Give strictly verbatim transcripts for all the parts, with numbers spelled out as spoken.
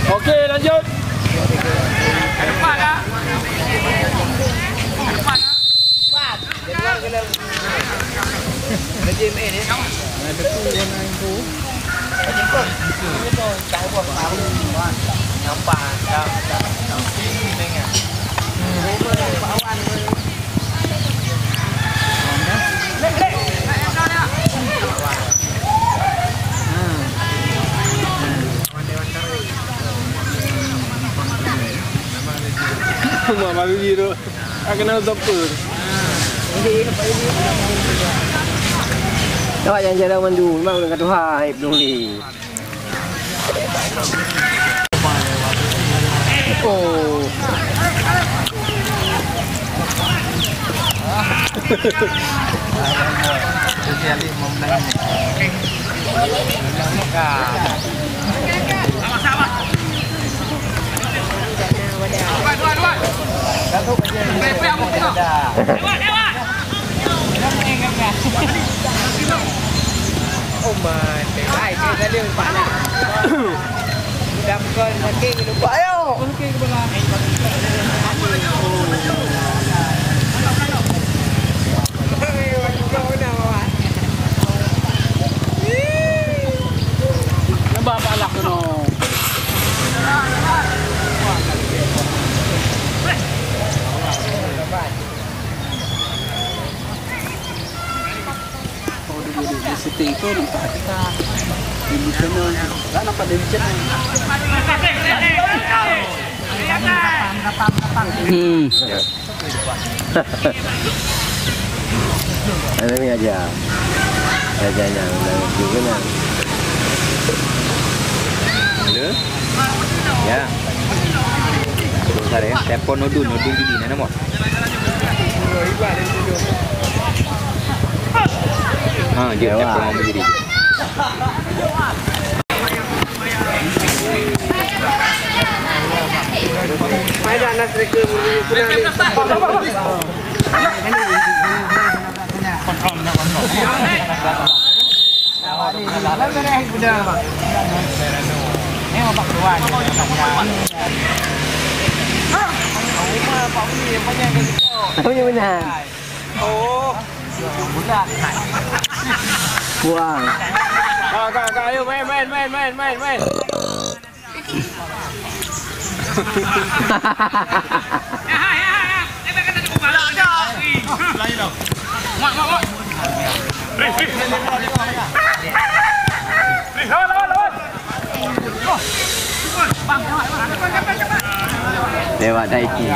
Oke, lanjut. Mak baru biru. Aku kenal topper. Awak jangan jarang mandu, memang udah kata hai belum ni. Oh. Oh my, hai, saya tadi empat nak. Dah bukan makin lupa. Ayo. Nampak apalah kena. Oh, dia boleh. Dia setting tu nampak kita. Dia di sana. Tak nampak dia di sana. Hmm. Ada ni aja. Aja yang juga nak. Ada? Ya. Terus ada ya. Telepon Nodun, Nodun jadi mana nama? Ha, dia tak pernah menjadi. Apa yang benar? Buang. Kak, kak, kak, ayo main, main, main, main, main, main. Lewat Daiki.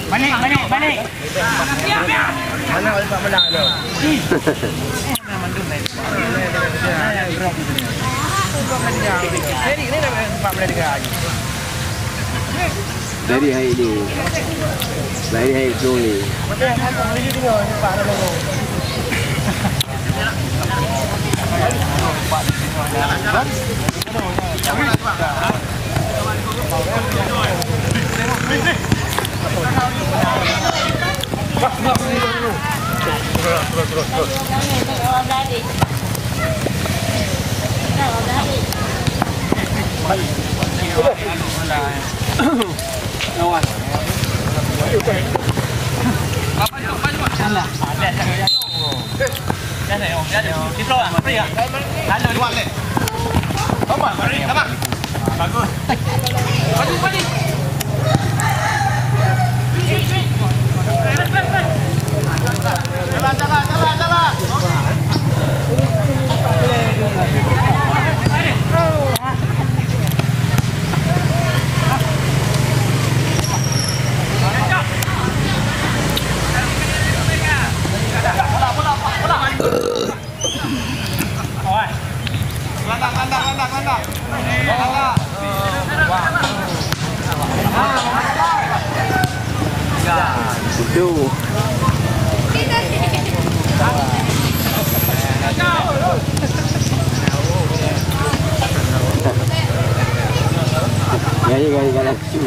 Balik, balik, balik. Mana orang tak menang tu? Dari hari ni. Dari hari ni. Itu. Gaya-gaya galak su.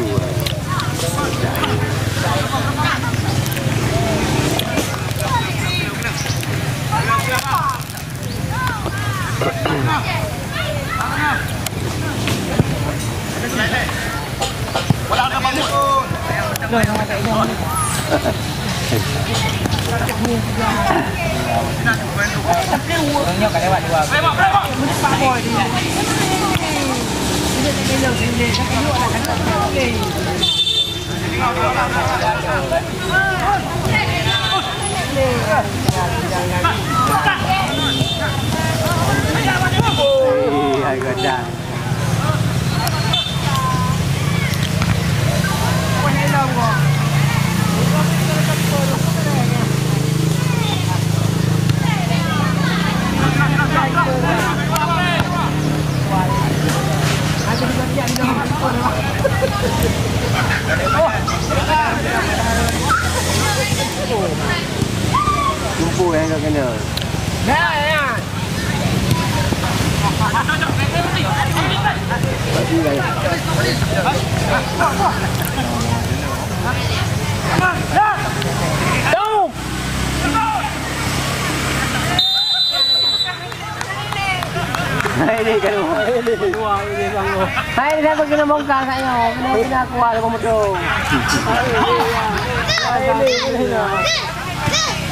Lumpur yang kat kena. Hai ni, kalau. Hai ni, siapa kena bongkar kat nyoe? Kena, kena keluar dalam motor. Hai ni, hai ni.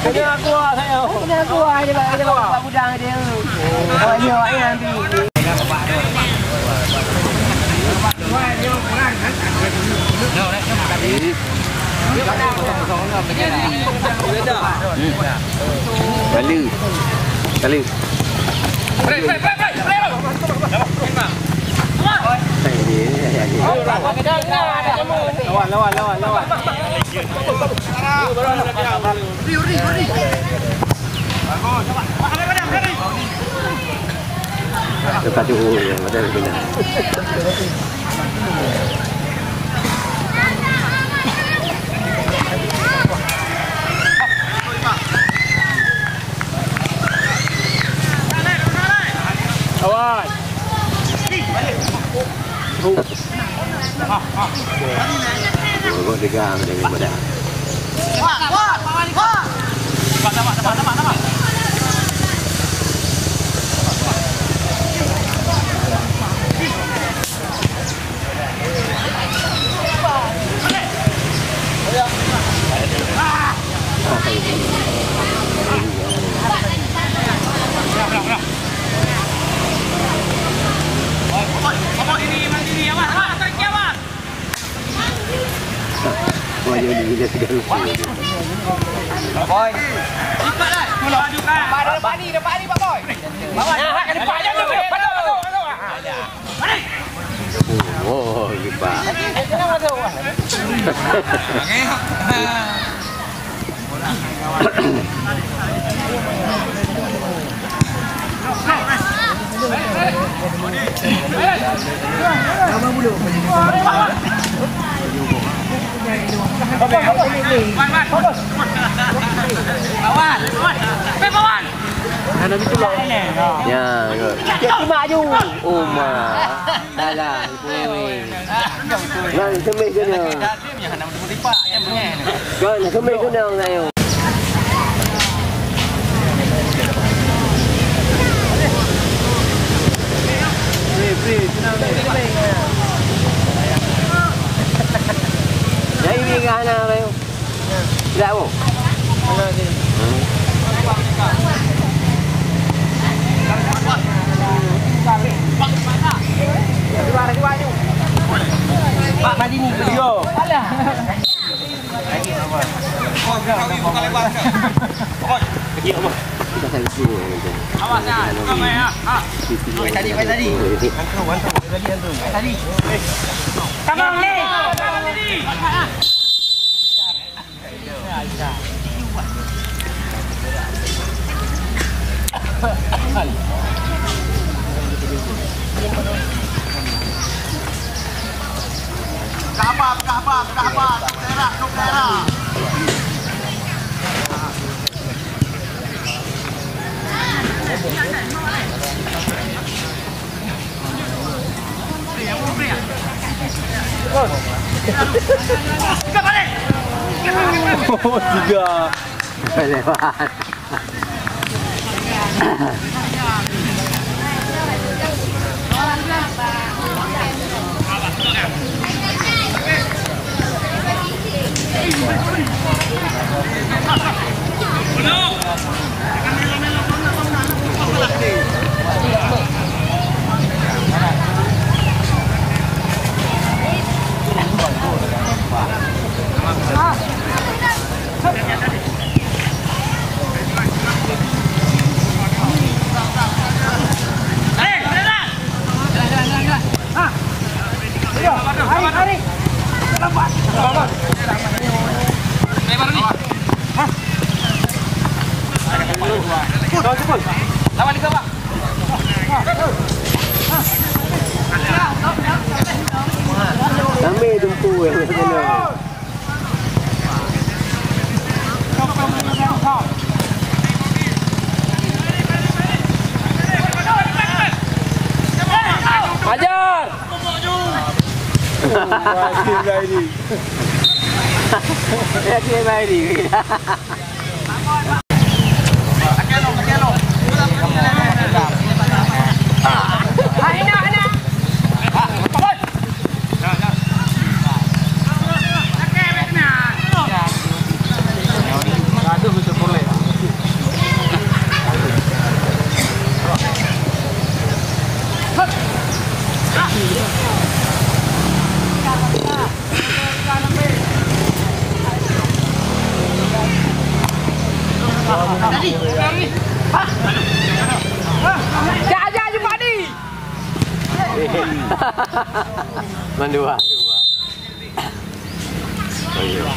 Kena keluar kat nyoe. Kena keluar, dia bak, dia bak gudang dia. Awak ni, awak ni nanti. Kali. Kali. Lawan, lawan, lawan, lawan. Lepas tu, oh, ya, macam tu. Awas. Gol tiga, macam ni, mudah. Boy. Dapat ni, dapat ni, Pak Boy. Bawah. Oh, oh, kipas. Ya, ya. Cek timak ju. Oh, ma. Dalam, boy. Ngan semeh kena. Kan, keumieng keunong na yue. Jadi, ni kah na, Rayo? Tidak, oh. Pak Madini. Yo. Alah. Awas, ah. Tadi, tadi. Tadi. Tamong ni. Peugah haba, peugah haba, peugah haba. Trôk daerah, trôk daerah. Oh, tiga. Lewat. Ramai tumpu yang kena. Ajar! Wah, tim lain ni. Ya, tim lain ni. Cak aja jumpa ni. Mandua. Mandua.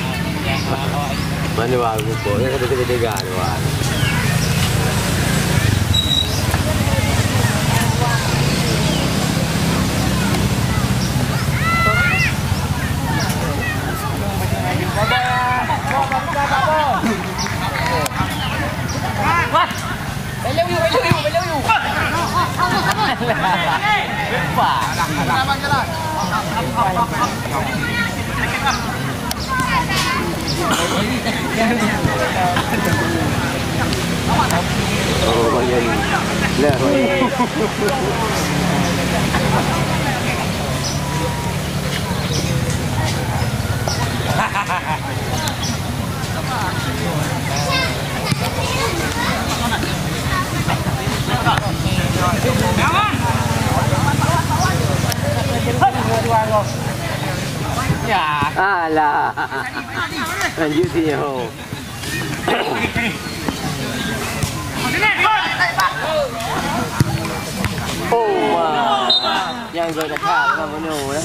Mandua aku kok. Ya, kata tiga-tiga dua. Oh, banyak ni. Lah, banyak. Alah. Lanjut sini, ho. Oh, wah. Nyang gol dah kah, bukan bunuh, eh.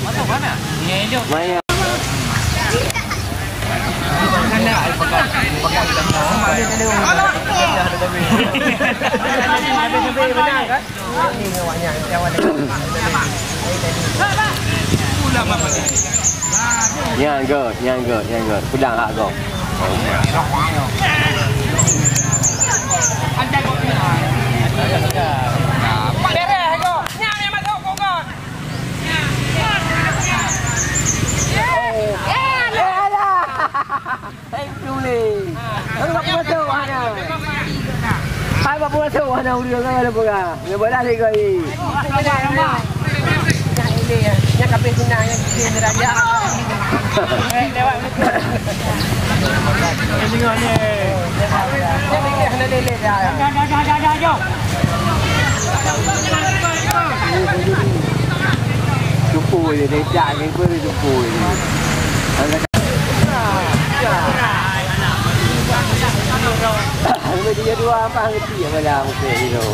Masuk mana? Maya. Nyan gèt, nyan gèt, nyan gèt. Peudang hak gob. Hai, peunuléh. Hai, bak peumasok hana ureueng, hana peugah. Nyoe balah lé gai. Nyan kabeh tunang nyang kecil derajat. Eh, lewat betul. Nyan lé hana lé-lé dah. Cupu je, dia jak ni pun cupu je. Lepas dia dua apa ngerti apa dah mungkin, you know.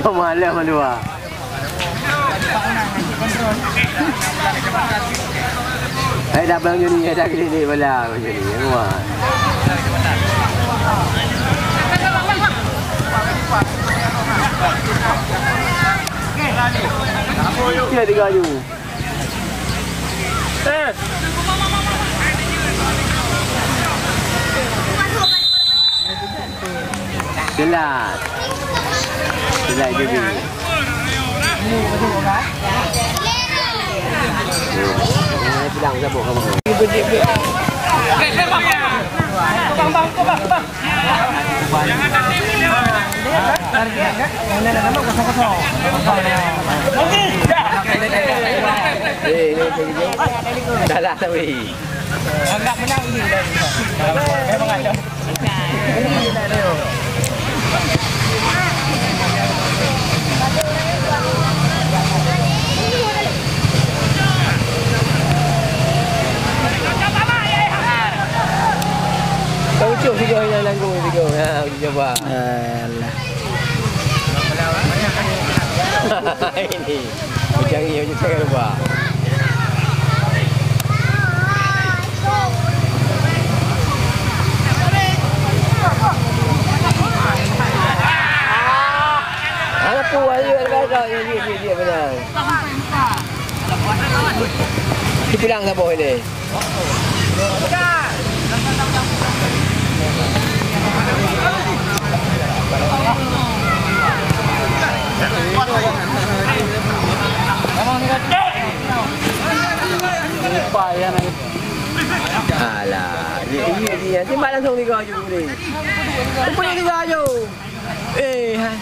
Malam dua. Hai dah bang Joni, hai dah gede ni bala Joni. Yang kuat. Tiga tiga ju. Eh. Silat. Silat jadi. Bilang siapa kamu? Bang, bang, bang, bang. Salah tapi. Anggap menang ni. Memang ada. Kau cuba tiga hari yang lalu tiga. Ha, cuba. Alah. Ini. Jangan, jangan lupa. Apa wali, wali, wali, dia, dia, dia, dia, benar. Dibilang siapa ini? Alah, dia, dia, dia. Tembak langsung tiga aju ni. Tembak tiga aju. Eh, hai.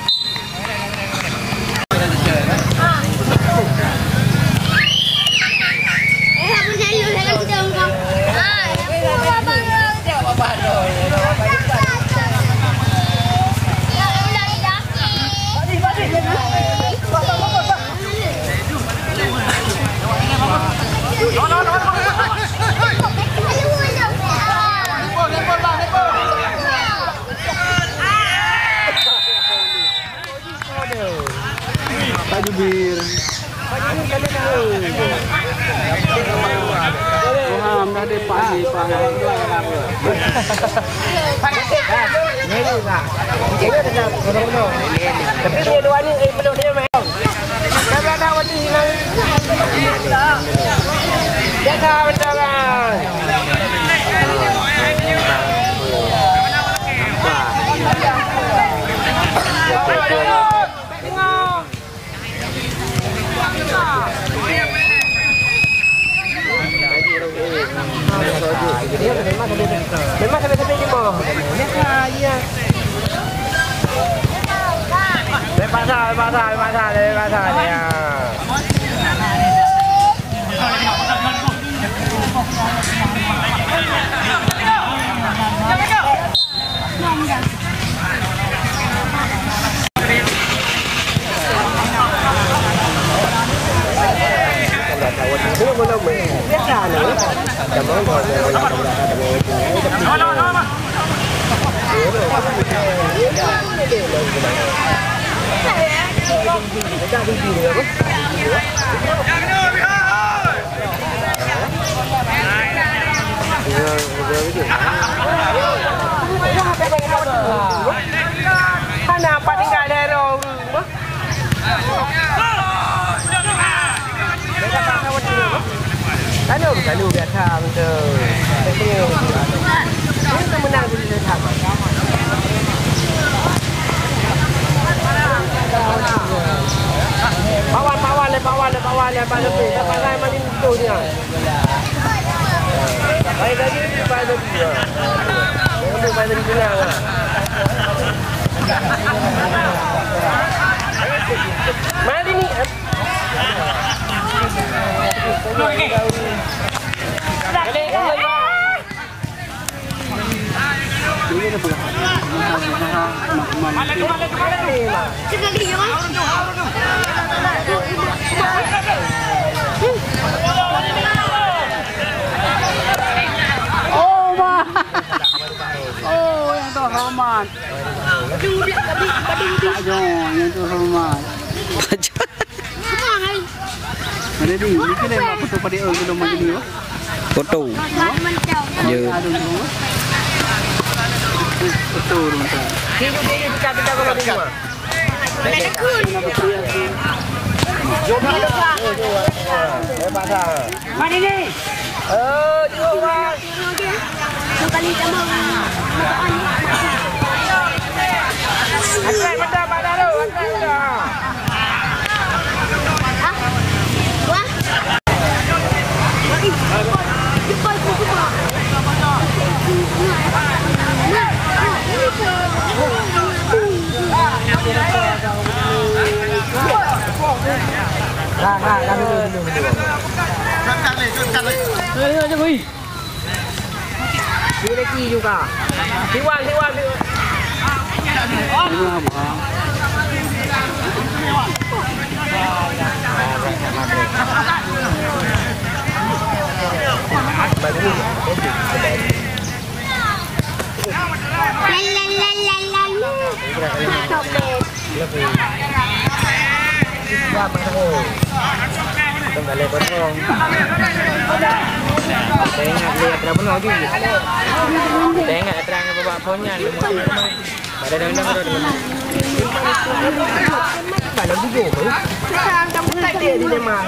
Pak Jubir. Wah, dah ada Pak Haji, Pak Haji. Tapi dia dua ni, eh, belum dia main. Dah, dah, dah, wajib hilang. Jaga benda orang. Memang sampai-sampai jumpa. Lepas dah, lepas dah, lepas dah, lepas dah, ya. Hana pat tinggai lé rong. Lalu, lalu biasa betul. Ini tu menang tu dia sama. Pawan, pawan, le, pawan, le, pawan, le, pawan, le. Tak pakai main tu dia. Baik lagi, baik lagi. Baik lagi, baik lagi. Mari ni. Oh, ma. Oh, yang terhormat. Pajong, yang tu hormat. Pajong. Ada di, mungkin ada foto pada orang belum macam ni, wah. Foto. Ya. Ada belum, wah. Foto rumah tu. Sini, sini, kita, kita kalau di rumah. Mana ni? Oh, jauh, Bang. Angkat benda, Bang Darul. Angkat benda. Wah. Tengok lihat dah penuh lagi. Tengok terang apa buat phone nya. Ada dendam tu. Kalau duduk tu. Sekarang kamu tak ada di rumah.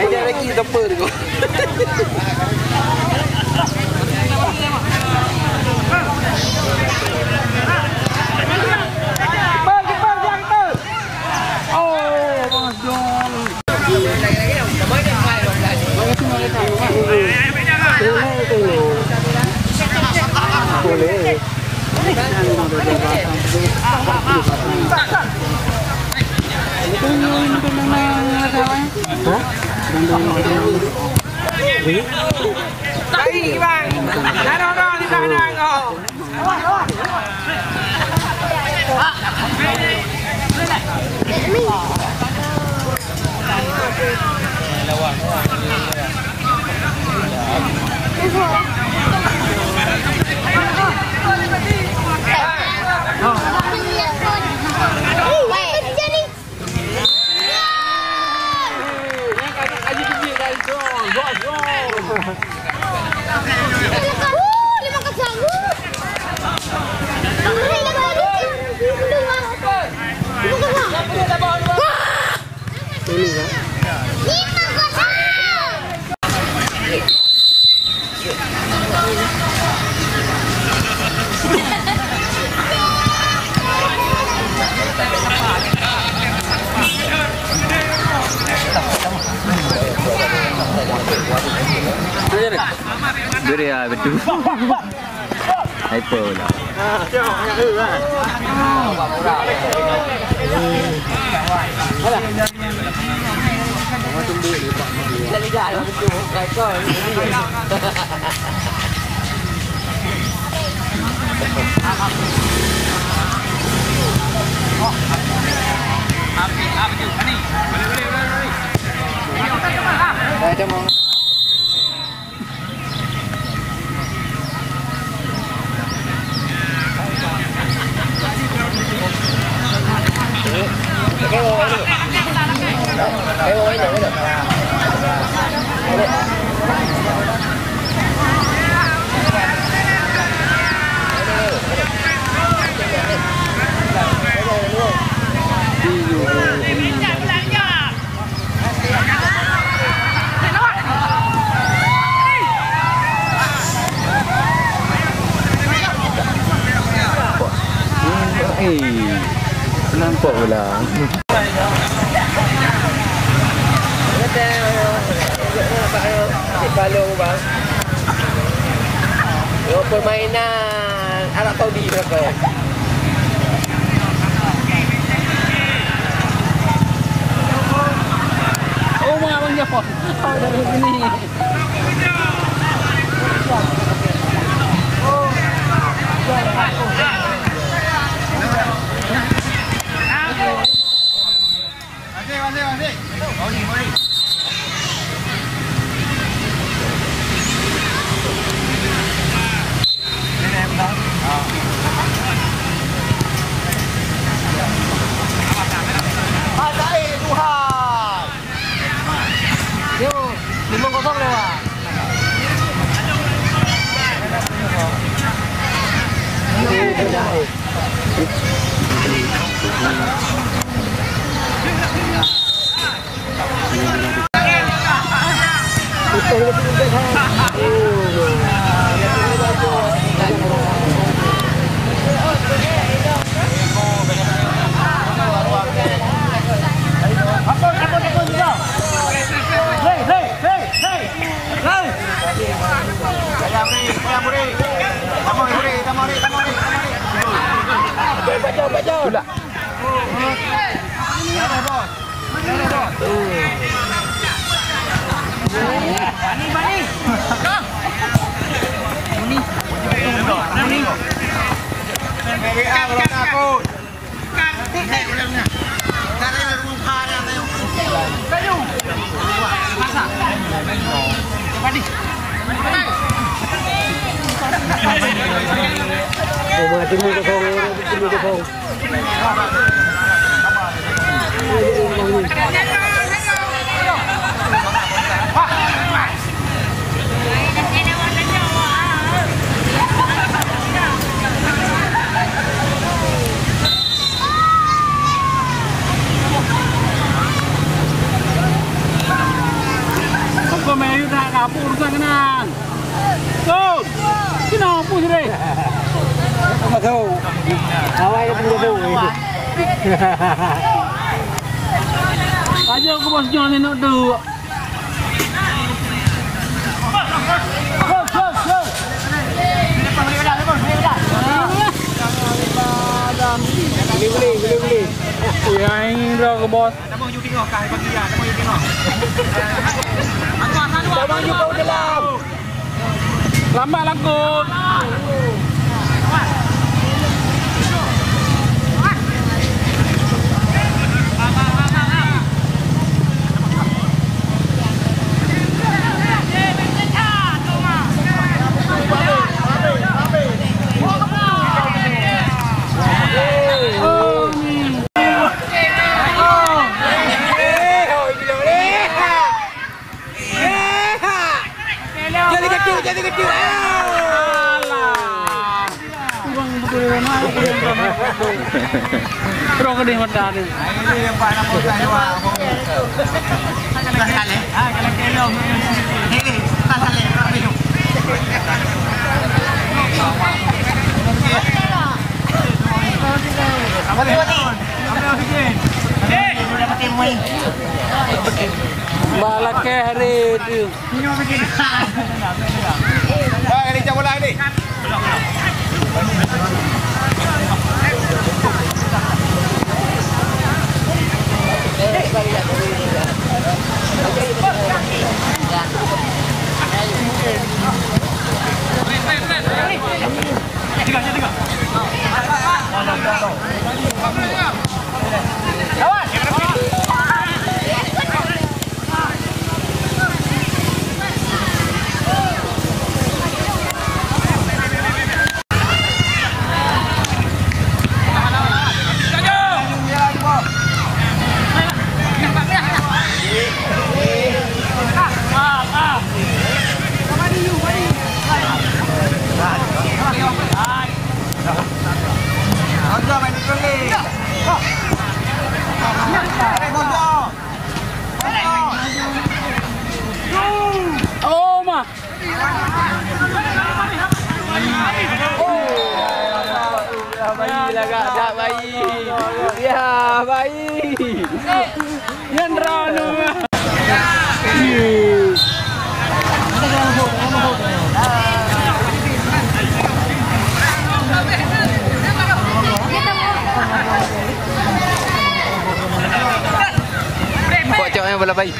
Ada lagi siapa tu? Duri ah, betul. Hai pula. Eh, nampak pula. Permainan Arab Saudi berapa? Oh, mak abang Japon. Oh, dari sini. Yo, lima kosong lewat. Tulak. Oh, mati ni kosong, mati ni kosong. Apa main tak kapur sangat? Tun! Keunoe peue sideh? Masuk. Awai dah tunggu tu. Aja aku bos nyoe ni nak tu. Boleh, boleh, boleh, boleh. Ya, ini dah ke bos. Tabang ju teungoh kah bagi ya, tabang ju teungoh. Tabang ju kau dalam. Lambat langsung. Jadi kecil, jadi kecil. Alah. Kurang betul. Terus ke dia mata ni. Balakeh hari tu. Hai, ni cak bola ni. Tiga, tiga. Ya, bayi lagak, dah bayi. Ya, bayi. Nyan droeneuh. Kok cok yang bola bayi?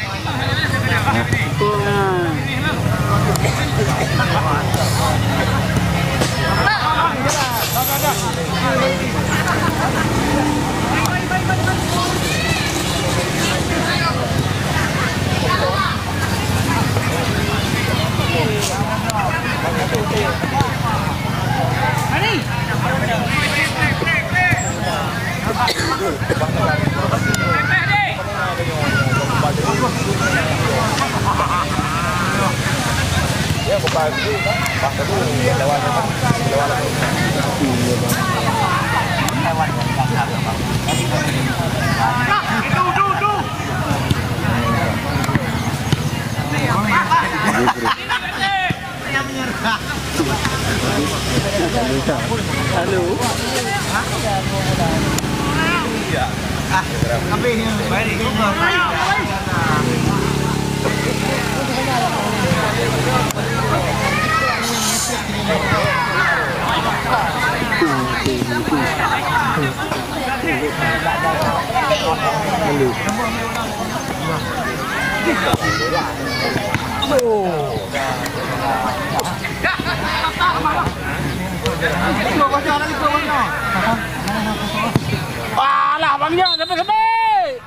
Alah, Bang Jan, sampai-sampai.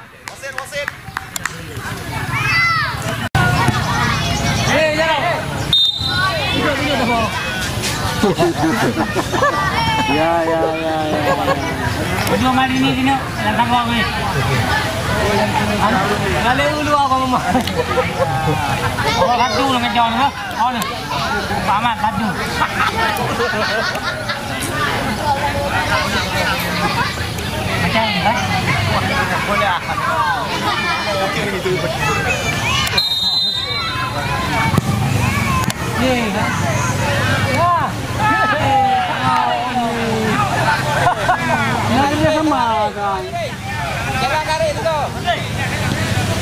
Ya, ya, ya, ya. Kedua kali ni kena dalam tanggung ni. Kali dulu apa mama? Orang satu nak kejar ni, ha? Oh, ni. Pak Ahmad, satu. Macam ni, kan? Ni, kan? Wah. Ni, dia sama, kan? Jalan tarik tu.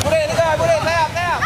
Boleh tu, boleh. Sayap, sayap.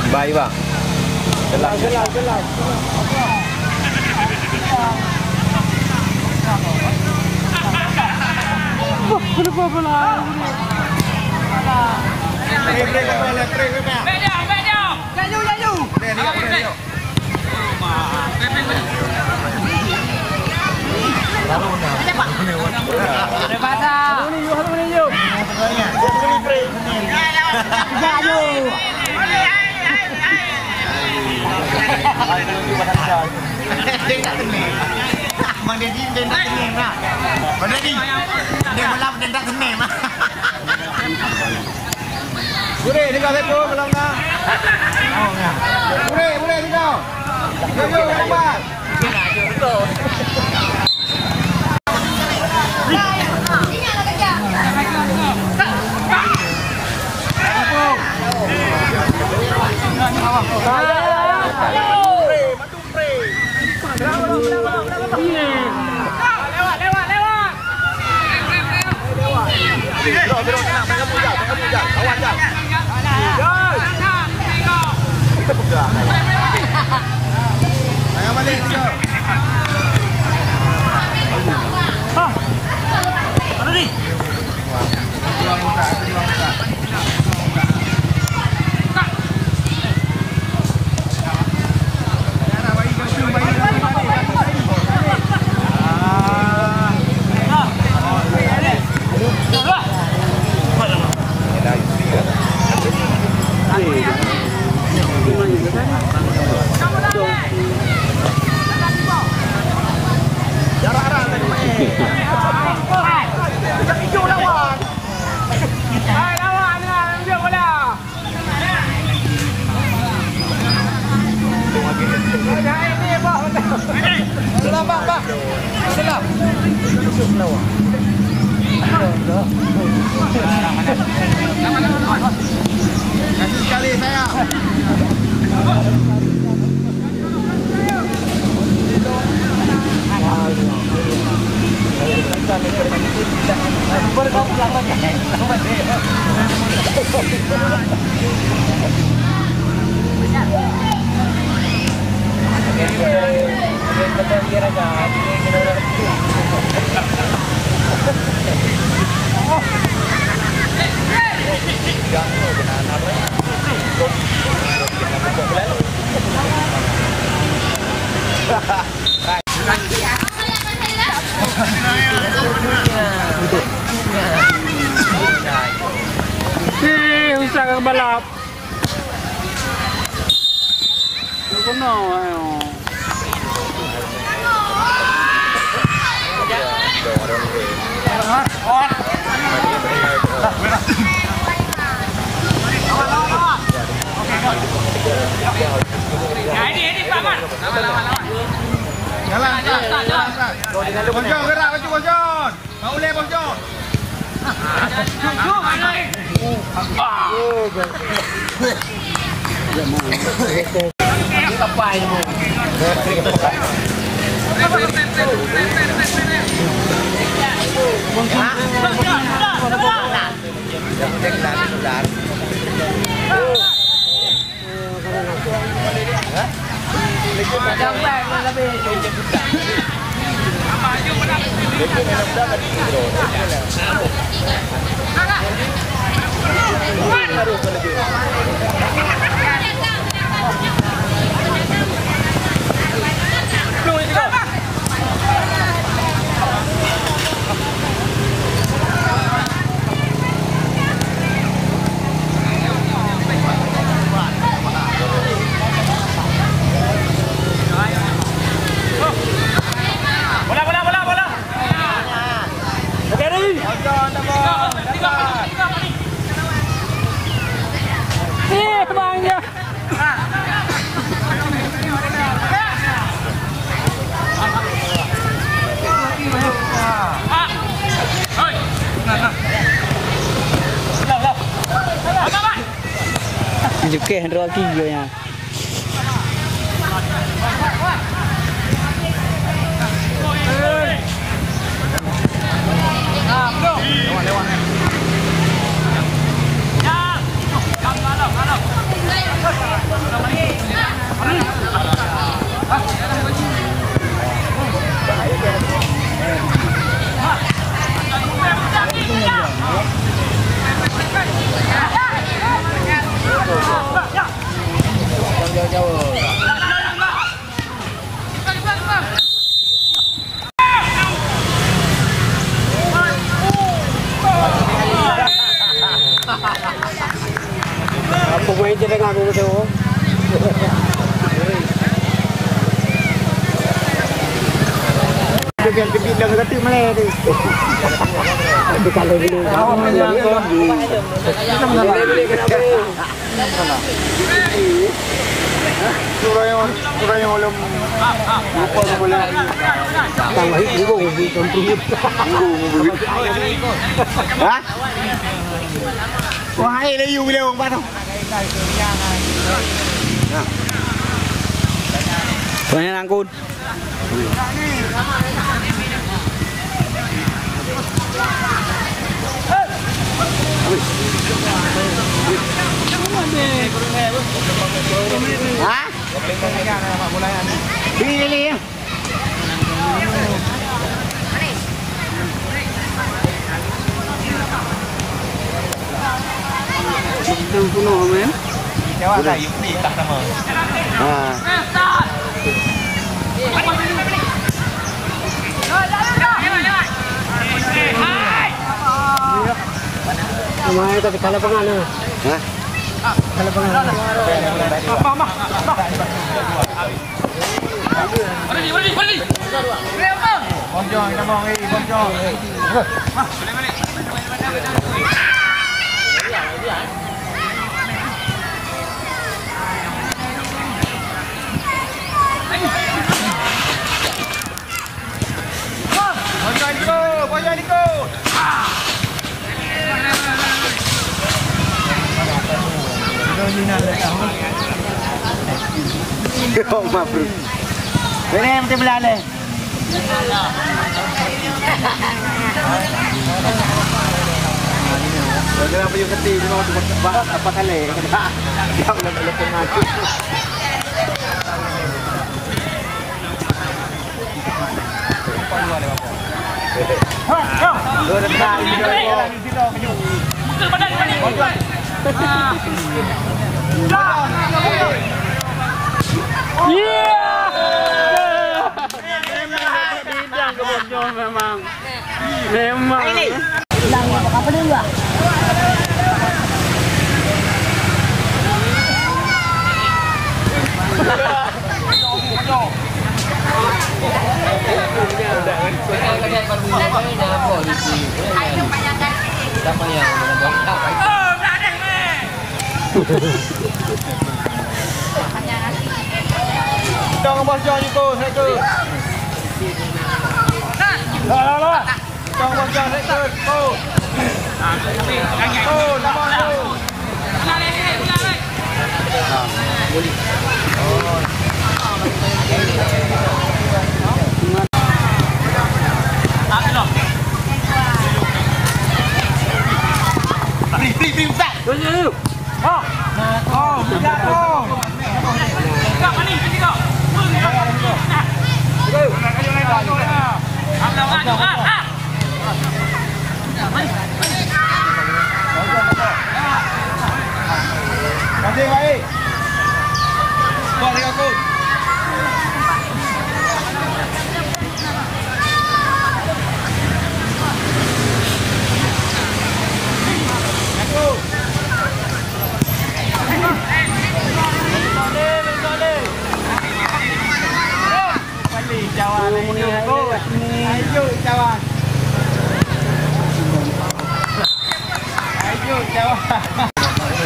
Bai, bang. Gelam, gelam, gelam. Kenapa pula? Bang Dedi, dia nak tenang lah. Bang Dedi, dia malam dia nak tenang lah. Boleh, dia kata tu, malam dah. Boleh, boleh, dia. Jom, jom, jom, jom. Salam, Bang, Bang. Salam. Kasih sekali, sayang. Eh, usah ka balap. Keunoe, ayo. Jalan, jalan, jalan. Bos Jon, gerak baju Bos Jon. Mau ulèe, Bos Jon. Bola, bola, bola, bola. Oke, Ri. Eh, Bang, ya. Jukeh droe ki yo nya. Apa main je dengan aku tu? Dia biar kebit dah kata malai tu. Dia kalau dia. Surah yang, surah yang ulama. Lupa kepala. Tambah itu, bro. Ha? Wahai layu bila orang patah. Peunyang angkut. Ha? Pilih. Betul penuh, men. Jawab lah, you free tak sama. Ha. Kemarin tapi kalah pengaruh. Ha? Kalah pengaruh. Kok mabrur. Ini yang belah leh. Jangan apa yang kecil, you know, cuma bah apa kali. Yang boleh boleh kena. Memang. Memang. Tong bos John itu, saya tu. Lah, lah, lah.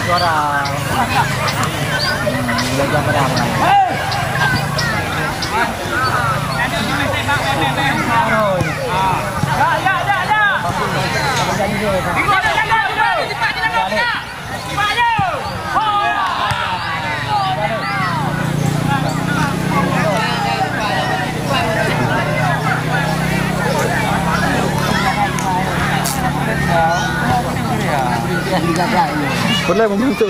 Suara. Boleh membantu.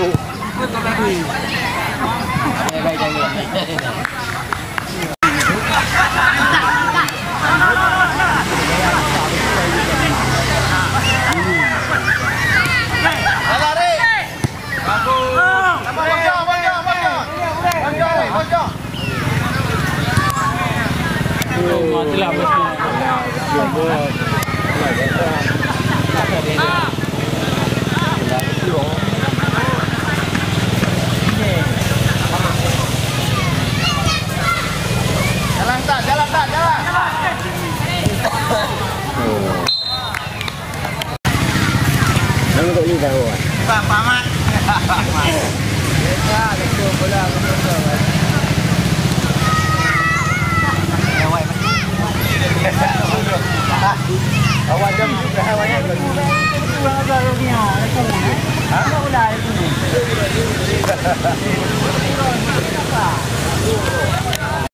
Jalan tak, jalan tak, jalan. Nang kok ni tahu, ah? Pak, Pak Mat. Pak Mat. Ya, lekor bola, lekor bola. Awak jam sudah, awak jam.